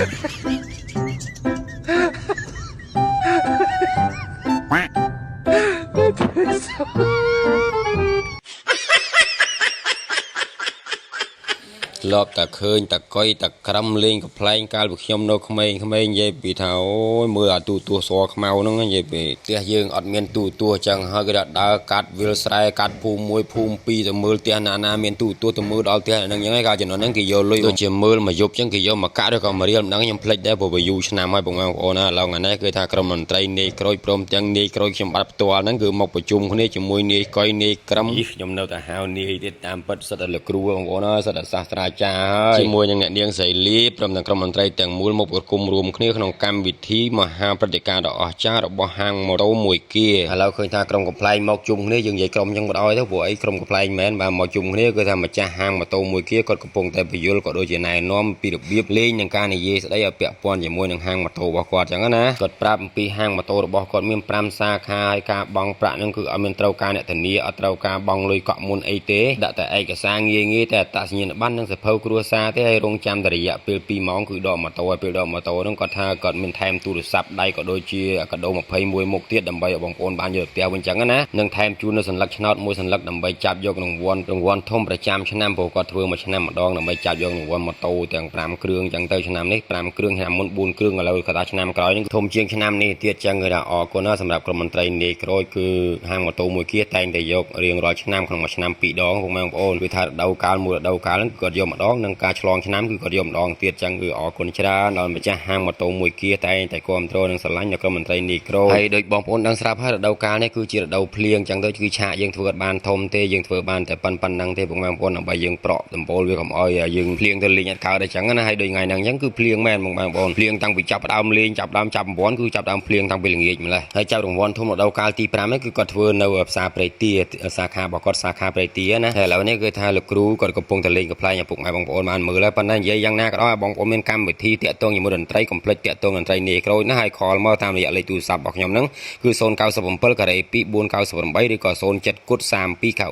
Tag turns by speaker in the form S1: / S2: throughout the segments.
S1: ្លាប់តែឃើញតកុយតក្រឹមលេងកំ pl ែងកាលពីខ្ញុំនៅក្មេងៗនិយាយពីថាអូយមើលអាទូទស្សន៍សខ្មៅហ្នឹងនិយាយពីផ្ទះយើងអត់មានទូទស្សន៍ចឹងហើយគេថាដើរកាត់វាលស្រែកាត់ភូមិមួយភូមិពីរទៅមើលផ្ទះណាណាមានទូទស្សន៍ទៅមើលដល់ផ្ទះហ្នឹងចឹងហើយកាលជំនាន់ហ្នឹងគេយកលុយដូចជាមើលមួយយប់ចឹងគេយកមកកាក់ឬក៏មួយរៀលមិនដឹងខ្ញុំភ្លេចដែរព្រោះវាយូរឆ្នាំហើយបងប្អូនណាឥឡូវថ្ងៃនេះគឺថាក្រុមមន្ត្រីនាយក្រូចព្រមទាំងនាយក្រូចខ្ញុំបាត់ផ្ទាល់ហ្នឹងគឺមកប្រជុំគ្នាជាមួយនាយកុយនាយក្រឹមខ្ញុំនៅតែហៅនាយទៀតតាមពិតសិតតែលោកគ្រូបងប្អូនអើយសិតតែសាស្ត្រាចារ្យហើយជាមួយនឹងអ្នកនាងស្រីលីព្រមទាំងក្រុមមន្ត្រីទាំងមូលមកប្រគំរួមគ្នាក្នុងកម្មវិធីមហាព្រឹត្តិការណ៍ដ៏អស្ចារ្យរបស់ហាងម៉ូតូមួយគៀឥឡូវឃើញថាក្រុមកំ pl ែងមកជុំគ្នាយើងនិយាយក្រុមចឹងបណ្ដោយទៅព្រោះអីក្រុមកំ pl ែងមែនបាទមកជុំគ្នាគឺថាម្ចាស់ហាងម៉ូតូមួយគៀគាត់កំពុងតែបញ្យល់ក៏ដូចជាណែនាំពីរបៀបលេងនិងការនិយាយស្ដីឲ្យពាក់ព័ន្ធជាមួយនឹងហាងម៉ូតូរបស់គាត់ចឹងណាគាត់ប្រាប់អំពីហាងម៉ូតូរបស់គាត់មាន5សាខាហើយការបង់ប្រាក់នឹងគឺអត់មានត្រូវការអ្នកធានាអត់ត្រូវការបង់លុយកក់មុនអីទេដាក់តែឯកសារងាយងាយតែអត្តសញ្ញាណប័ណ្ណនិងសៀវភៅគ្រួសារទេហើយរងចាំតែរយៈពេល2ម៉ោងគឺដកម៉ូតូហើយពេលដកម៉ូតូហ្នឹងគាត់ថាគាត់មានថែមទូរស័ព្ទដៃក៏ដូចជាកាដូ21មុខទៀតដើម្បីឲ្យបងប្អូនបានយកទៅផ្ទះវិញចឹងណានិងថែមជូននៅសន្លឹកឆ្នោតមួយសន្លឹកដើម្បីចាប់យករង្វាន់រង្វាន់ធំប្រចាំឆ្នាំព្រោះគាត់ធ្វើមួយឆ្នាំម្ដងដើម្បីចាប់យករង្វាន់ម៉ូតូទាំង5គ្រឿងចឹងទៅឆ្នាំនេះ5គ្រឿងឆ្នាំមុន4គ្រឿងឥឡូវគាត់ថាឆ្នាំក្រោយហ្នឹងធំជាងឆ្នាំនេះទៀតចឹងគឺថាអរគុណណាស់សម្រាប់ក្រុមមន្ត្រីនាយក្រូចគឺហាងម៉ូតូមួយគៀតែងតែយករៀងរាល់ឆ្នាំក្នុងមួយឆ្នាំ2ដងពុកម៉ែបងប្អូនគឺថារដូវកាលមួយរដូវកាលហ្នឹងគឺគាត់យកម្ដងនិងការឆ្លងឆ្នាំគឺគាត់យកម្ដងទៀតចឹងគឺអរគុណច្រើនដល់ម្ចាស់ហាងម៉ូតូមួយគៀតែងតែគ្រប់គ្រងនិងស្រឡាញ់ដល់ក្រុមមន្ត្រីនាយក្រូចហើយដូចបងប្អូនដឹងស្រាប់ហើយរដូវកាលនេះគឺជារដូវភ្លៀងចឹងទៅគឺឆាកយើងធ្វើអត់បានធំទេយើងធ្វើបានតែប៉ុណ្ណឹងទេពុកម៉ែបងប្អូនដើម្បីយើងប្រក់ដំបូលវាកុំឲ្យយើងភ្លៀងទៅលេងអត់កើតអីចឹងណាហើយដូចថ្ងៃហ្នឹងចឹងគឺភ្លៀងមែនបងប្អូនភ្លៀងតាំងពីចាប់ដើមលេងចាប់ដើមចាប់រង្វាន់គឺចាប់ដើមភ្លៀងតាំងពីល្ងាចម្លេះហើយចាប់រង្វាន់ធំរដូវកាលទី5នេះគឺគាត់ធ្វើនៅផ្សារព្រៃទាសាខារបស់គាត់សាខាព្រៃទាណាហើយឥឡូវនេះគឺថាលោកគ្រូគាត់កំពុងតែលេងកំប្លែងឲ្យពុកម៉ែបងប្អូនបានមើលហើយប៉ុន្តែនិយាយយ៉ាងណាក៏ដោយបងប្អូនមានកម្មវិធីតាក់ទងជាមួយតន្ត្រីកុំភ្លេចតាក់ទងតន្ត្រីនាយក្រូចណាហើយ call មកតាមរយៈលេខទូរស័ព្ទរបស់ខ្ញុំហ្នឹងគឺ097ការ៉េ2498ឬក៏07គុត32 93 94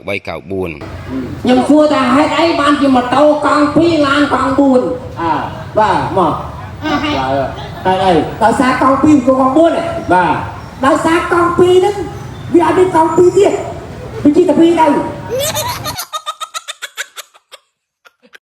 S2: ខ្ញុំសួរថាហេតុអីបានជាម៉ូតូកង់2ឡានកង់4
S3: អើបាទមក
S4: អើហេតុ
S3: ហេតុអី
S2: ដោយសារកង់2កង់4ហ៎
S3: បាទ
S2: ដោយសារកង់2ហ្នឹងវាអត់មានកង់2ទៀតវាជិះតែ2ទៅ